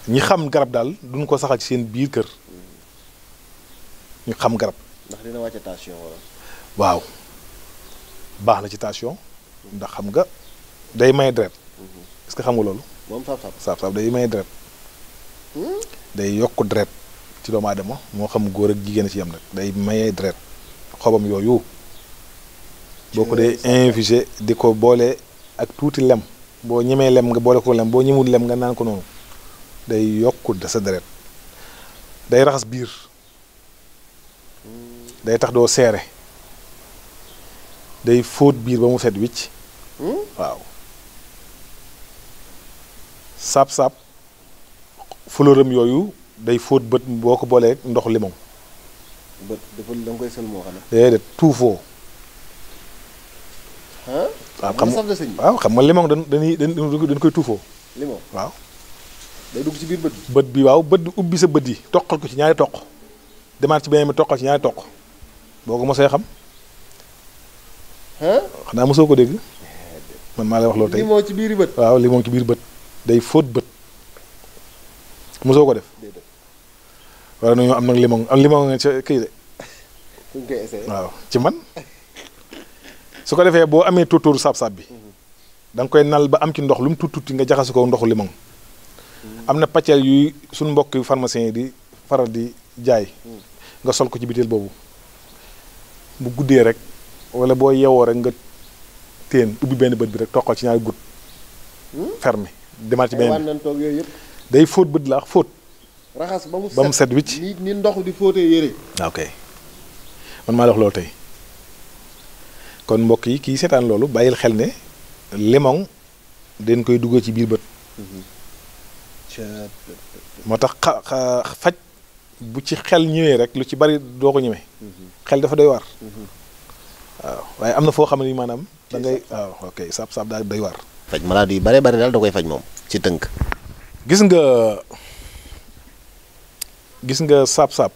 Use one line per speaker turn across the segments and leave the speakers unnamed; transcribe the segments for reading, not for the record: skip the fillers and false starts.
ñi xam garab daal duñ ko saxal ci seen biir kër ñu xam garab.
ndax dina wàcce tension wala.
waaw baax na ci tension ndax xam nga day may deret est-ce que xam nga loolu.
moom saab-saab.
saab-saab day may deret day yokk deret ci doomu aadama moo xam góor ak jigéen ci yam rek day maye deret xobam yooyu boo ko dee infusé di ko boole ak tuuti lem boo ñemee lem nga boole ko lem boo ñemul lem nga naan ko noonu day yokk sa deret day raxas biir day tax doo seere day fóot biir ba mu set wicc waaw saab-saab fleuram yooyu day fóot bët boo ko boolee ndox limon.
bët dafa da nga koy sël moo xam ne.
déedéet tuufoo.
waaw xam nga
waaw xam nga limon dañ koy tuufoo.
limon
waaw.
day dugg ci biir bët bi.
bët bi waaw bët bi ubbi sa bët yi toqal ko ci ñaari toq demaat ci beneen mi toqal ci ñaari toq boo ko mosee xam. xanaa mosoo ko dégg. man maa lay wax loolu tey
limon ci biir bët.
waaw limon ci biir bët day fóot bët mosoo ko def. wala nañoo am nag limon nga ca kii de.
fuñ koy essayé.
waaw ci man su ko defee boo amee tóortóoru saab-saab bi da nga koy nal ba am ci ndox lu mu tuuti nga jaxase ko ndoxu limon. am na pàcceel yuy suñu mbokk pharmacien yi di faral di jaay nga sol ko ci biteel boobu bu guddee rek wala boo yeewoo rek nga téen ubbi benn bët bi rek toqal ci ñaari gut fermé demaat ci benn
yooyu yëpp
day fóot bët la fóot
raxas ba
mu set wicc
ni ndox di fóotee yére.
ok man maa la wax loolu tey kon mbokk yi kii seetaan loolu bàyyil xel ne limon dañ koy duggee ci biir bët moo tax faj bu ci xel ñëwee rek lu ci bari doo ko ñëwee xel dafa doy waar waaw waaye am na foo xam ne maanaam da ngay waaw ok saab-saab daal doy waar.
faj maladie yu bare bari daal da koy faj moom ci tënk.
gis nga saab-saab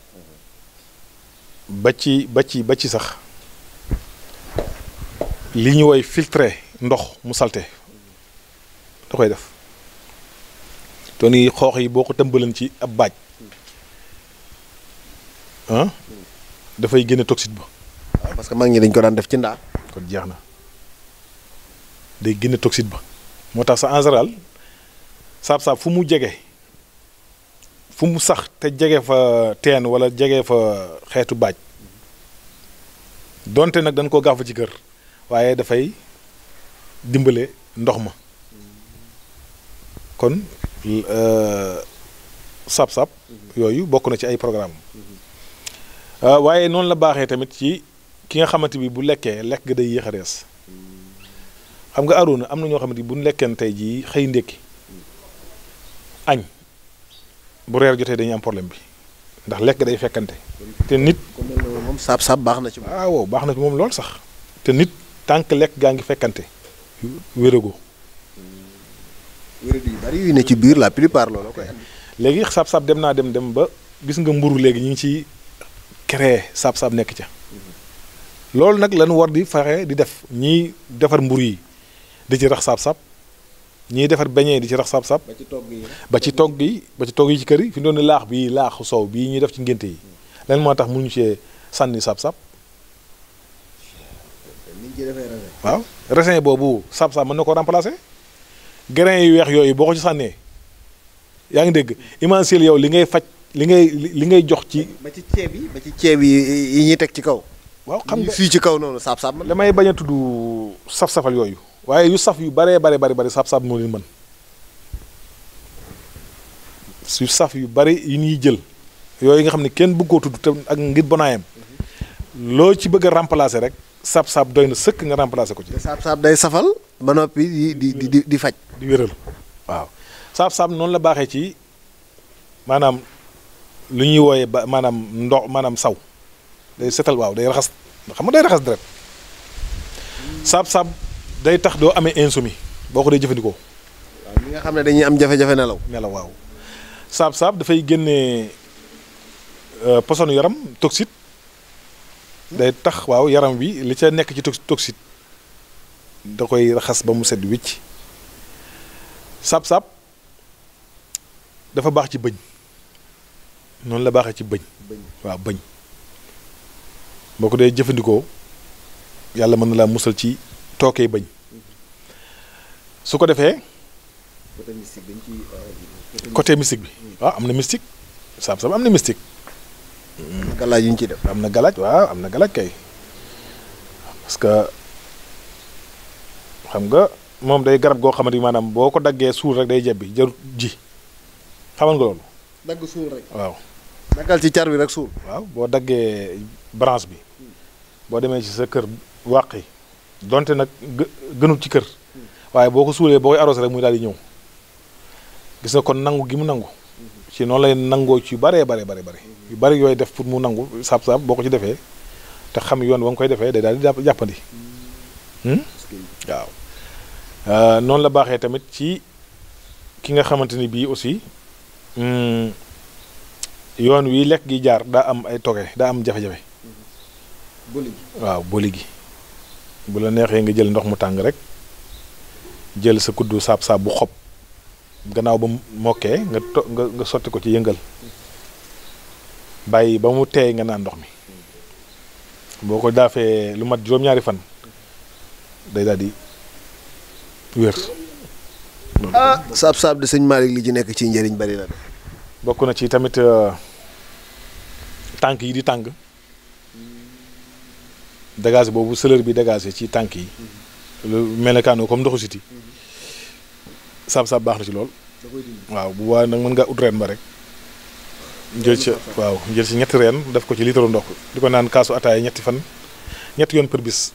ba ci sax li ñu woy filtré ndox mu salte da koy def to ni xoox yi boo ko tëmbalan ci ab baaj dafay génne toxite ba.
parce que mag ñi dañ ko daan def ci ndaa.
kon jeex na day génne toxite ba moo tax sa en général saab-saab fu mu jege fu mu sax te jege fa teen wala jege fa xeetu baaj donte nag dañ koo gaafa ci kër waaye dafay dimbale ndox ma kon saab-saab yooyu bokk na ci ay programme waaye noonu la baaxee tamit ci ki nga xamante bi bu lekkee lekk ga day yéex a rees xam nga Arouna am na ñoo xamante bi bu ñu lekkeen tey jii xëy ndékki añ bu reer jotee dañuy am problème bi ndax lekk day fekkante te nit
moom saab-saab baax na ci moom.
waaw baax na ci moom lool sax te nit tànk lekk gaa ngi fekkante wérago
wéradi yu bari yu ne ci biir la plupart loolu koy andi.
léegi saab-saab dem naa dem ba gis nga mburu léegi ñu ngi ci créé saab-saab nekk ca loolu nag lañu war di fexe di def ñiy defar mburu yi di ci rax saab-saab ñiy defar beñee di ci rax saab-saab
ba ci togg yi
ba ci togg yi ci kër yi fi doon laax bii laaxu soow bii ñuy def ci ngénte yi lan moo tax mënuñu cee sànni saab-saab waaw raisin boobu saab-saab mën na ko remplacer grain yu weex yooyu boo ko ci sànnee yaa ngi dégg imagine yow li ngay faj li ngay jox ci
ba ci ceeb yi ñuy teg ci kaw.
waaw xam nga
fii ci kaw noonu saab-saab
damay bañ a tudd saf-safal yooyu waaye yu saf yu bari saab-saab moo leen mën su saf yu bari yi ñuy jël yooyu nga xam ne kenn bëgg koo tudd te ak ngir bonaayam loo ci bëgg a remplacer rek saab-saab doy na sëkk nga remplacer ko ci.
te saab-saab day safal ba noppi di faj.
di wéral waaw saab-saab noonu la baaxee ci maanaam lu ñuy wooyee ba maanaam ndox maanaam saw day setal waaw day raxas xam nga day raxas deret saab-saab day tax doo amee insomnie boo ko dee jëfandikoo.
waaw ñi nga xam ne dañuy am jafe-jafe nelaw.
waaw saab-saab dafay génnee posonu yaram toxite day tax waaw yaram wi li ca nekk ci toxite da koy raxas ba mu set wicc saab-saab dafa baax ci bëñ noonu la baaxee ci bëñ waaw bëñ boo ko dee jëfandikoo yàlla mën na laa musal ci tookee bëñ su ko defee côté mystique bi waaw am na mystique saab-saab am na mystique
galaaj yu ñu ci def
am na galaaj waaw am na galaaj kay parce que xam nga moom day garab goo xamante ni maanaam boo ko daggee suul rek day jebbi jarut ji xamal nga loolu
dagg suul rek
waaw
daggal ci car bi rek suul
waaw boo daggee branche bi boo demee ci sa kër wàq yi donte nag gënul ci kër waaye boo ko suulee boo koy arrosé rek muy daal di ñëw gis nga kon nangu gi mu nangu ci noonu lay nangoo ci yu bare yu bari yooyu def pour mu nangu saab-saab boo ko ci defee te xam yoon ba nga koy defee day daal di jàppandi waaw noonu la baaxee tamit ci ki nga xamante ni bii aussi yoon wi lekk gi jaar daa am ay toge daa am jafe-jafe waaw boli gi bu la neexee nga jël ndox mu tàng rek jël sa kuddu saab-saab bu xob gannaaw ba mokkee nga sotti ko ci yëngal bàyyi ba mu teey nga naan ndox mi boo ko daafee lu mat juróom-ñaari fan day daal di wér.
saab-saab de sëñ Malick li ci nekk ci njëriñ bari na de.
bokk na ci tamit tànk yi di tàng dégagé boobu sëlër bi dégagé ci tànk yi lu melekaanoo comme ndoxu siti saab-saab baax na ci lool waaw bu waa nag mën ngaa ut reen ba rek jël ci waaw jël ci ñetti reen def ko ci litre ndox di ko naan kaasu ataaya ñetti yoon per bis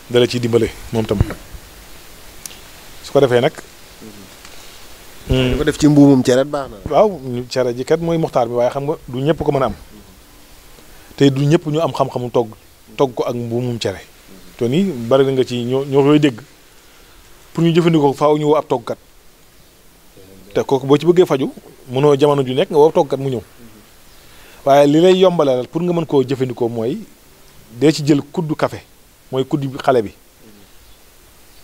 dala ciy dimbale moom tam su ko defee nag
di ko def ci mbuumum cere baax na
waaw cere ji kat mooy muxtaar bi waaye xam nga du ñëpp ko mën a am te du ñëpp ñu am xam-xamu togg ko ak mbuumum cere te nii bari na nga ci ñoo koy dégg pour ñu jëfandikoo faaw ñu woo ab toggkat te kooku boo ci bëggee faju mënoo jamono ju nekk nga woo toggkat mu ñëw waaye li lay yombalal pour nga mën koo jëfandikoo mooy dee ci jël kuddu café mooy kuddu bi xale bi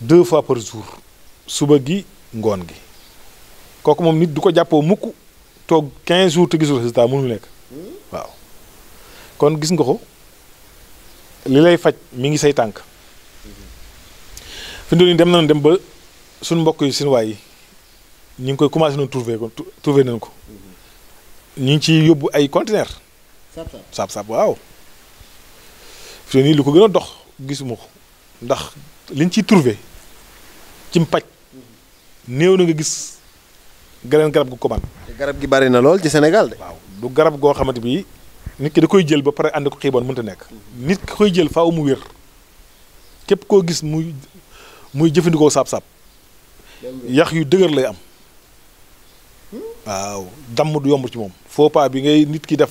2 fois par jour suba gi ngoon gi kooku moom nit du ko jàppoo mukk toog 15 jours te gisul résultat mënul nekk waaw kon gis nga ko li lay faj mi ngi say tànk fi mu dem nañu dem ba suñu mbokk yi seen waay yi ñu ngi koy commencé nañu trouver nañu ko ñu ngi ciy yóbbu ay conteneur saab-saab waaw fi nii lu ko gën a dox gisuma ko ndax liñ ciy trouver ci mpaj néew na nga gis geneen garab gu ko man
garab gi bari na lool ci Sénégal de.
waaw du garab goo xamante bi nit ki da koy jël ba pare ànd ko xiiboon mënta nekk nit ki koy jël faaw mu wér képp koo gis muy jëfandikoo saab-saab yax yu dëgër lay am waaw damm du yomb ci moom faux pas bi ngay nit ki def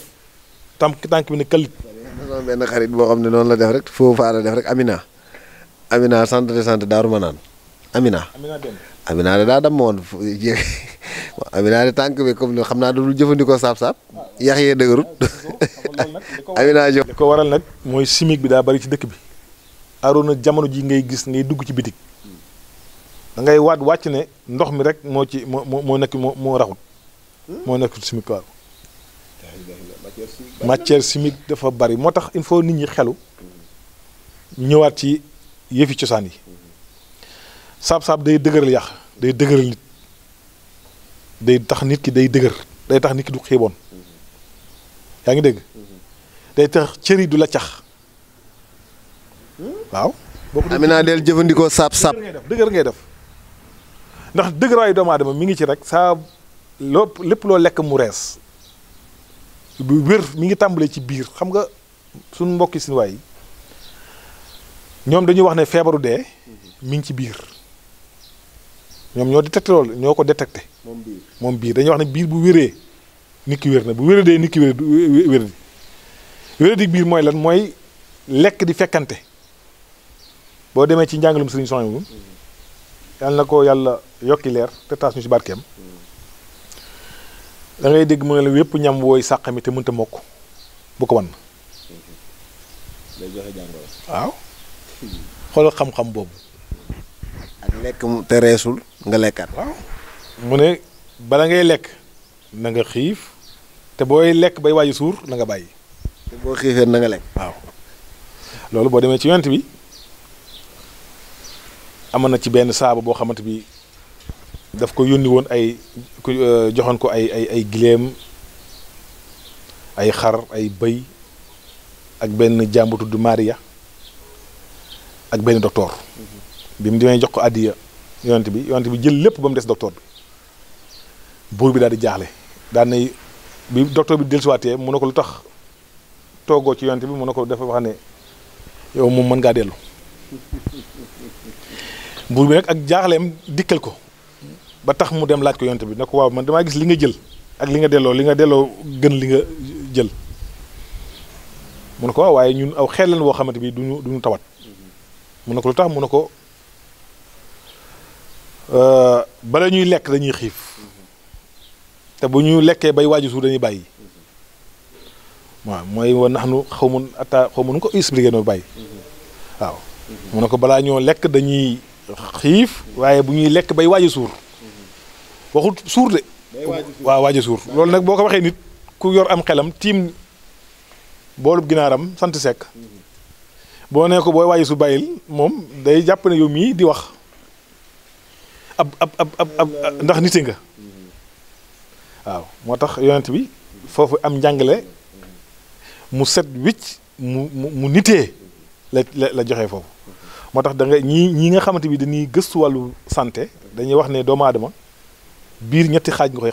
tànk bi ne kalit
sama benn xarit boo xam ne noonu la def rek faux pas la def rek Amina centre de santé Daaru Manaan Amina de daa damm woon Amina de tànk bi comme ni xam naa dul jëfandikoo saab-saab yax yee dëgërut Amina jo
li ko waral nag mooy chimique bi daa bari ci dëkk bi aroona jamono ji ngay gis ngay dugg ci bitik da ngay wàcc ne ndox mi rek moo ci moo nekk moo raxut moo nekk chimique waaw matière chimique dafa bari moo tax il faut nit ñi xelu ñëwaat ci yëfi cosaan yi saab-saab day dëgëral yàq day dëgëral nit day tax nit ki day dëgër day tax nit ki du xiiboon yaa ngi dégg day tax cër yi du la cax waaw
Amina del jëfandikoo saab-saab
dëgër ngay def ndax dëgëraayu doomu aadama mi ngi ci rek saa lépp loo lekk mu rees bu wér mi ngi tàmbalee ci biir xam nga suñu mbokki sinuwaay yi ñoom dañuy wax ne feebaru dee mi ngi ci biir ñoom ñoo détecté loolu ñoo ko détecté moom biir dañuy wax ne biir bu wéree nit ki wér na bu wéree dee nit ki wéradi biir mooy lan mooy lekk di fekkante boo demee ci njàngalum sëriñ Sohaybu yàlla na ko yàlla yokki leer te taas ñu ci barkeem da ngay dégg mu ne la wépp ñam wooy sàqami te mënta mokk bu ko wan waaw xoolal xam-xam boobu
ak lekk te reesul nga lekkaat
waaw mu ne bala ngay lekk na nga xiif te booy lekk bay waaju suur na nga bàyyi.
te boo xiifee na nga lekk.
waaw loolu boo demee ci yonent bi amoon na ci benn saaba boo xamante bi daf ko yónni woon ay joxoon ko ay gileem ay xar ay bëy ak benn jàmbu tudd Maria ak benn docteur bi mu demee jox ko àddiya yonent bi jël lépp ba mu des docteur bi buur bi daal di jaaxle daan nay bi docteur bi dellusiwaatee mu ne ko lu tax toogoo ci yonent bi mu ne ko dafa wax ne yow moom mën ngaa dellu buur bi nag ak jaaxleem dikkal ko ba tax mu dem laaj ko yonent bi ne ko waaw man damaa gis li nga jël ak li nga delloo gën li nga jël mu ne ko waaw waaye ñun aw xel lan woo xamante bi duñu tawat mu ne ko lu tax mu ne ko bala ñuy lekk dañuy xiif te bu ñu lekkee bay waaju suur dañuy bàyyi waaw mooy wa nax nu xaw ma nu ko expliqué noonu bàyyi waaw mu ne ko balaa ñoo lekk dañuy xiif waaye bu ñuy lekk bay waaju suur waxul suur de waaw waaju suur loolu nag boo ko waxee nit ku yor am xelam tiim boolub ginaaram sant sekk boo nee ko booy waaju suur bàyyil moom day jàpp ne yow mii di wax ab ndax nite nga waaw moo tax yonent bi foofu am njàngale mu set wicc mu nitee la joxe foofu moo tax da nga ñii nga xamante bi dañuy gëstu wàllu santé dañuy wax ne doomu aadama biir ñetti xaaj nga koy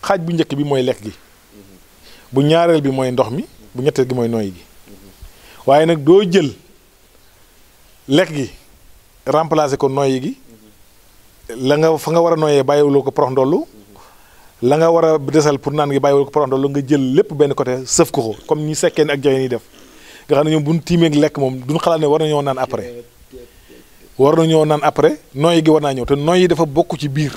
xaaj bu njëkk bi mooy lekk gi bu ñaareel bi mooy ndox mi bu ñetteel gi mooy nooy gi waaye nag doo jël lekk gi remplacer ko nooy gi la nga fa nga war a nooyee bàyyiwuloo ko porox ndollu la nga war a desal pour naan gi bàyyiwuloo ko porox ndollu nga jël lépp benn côté sëf ko comme ñi sekkee ni ak joxe ni def nga xam ne ñoom bu ñu tiimee lekk moom duñ xalaat ne war nañoo naan après nooy gi war naa ñëw te nooy yi dafa bokk ci biir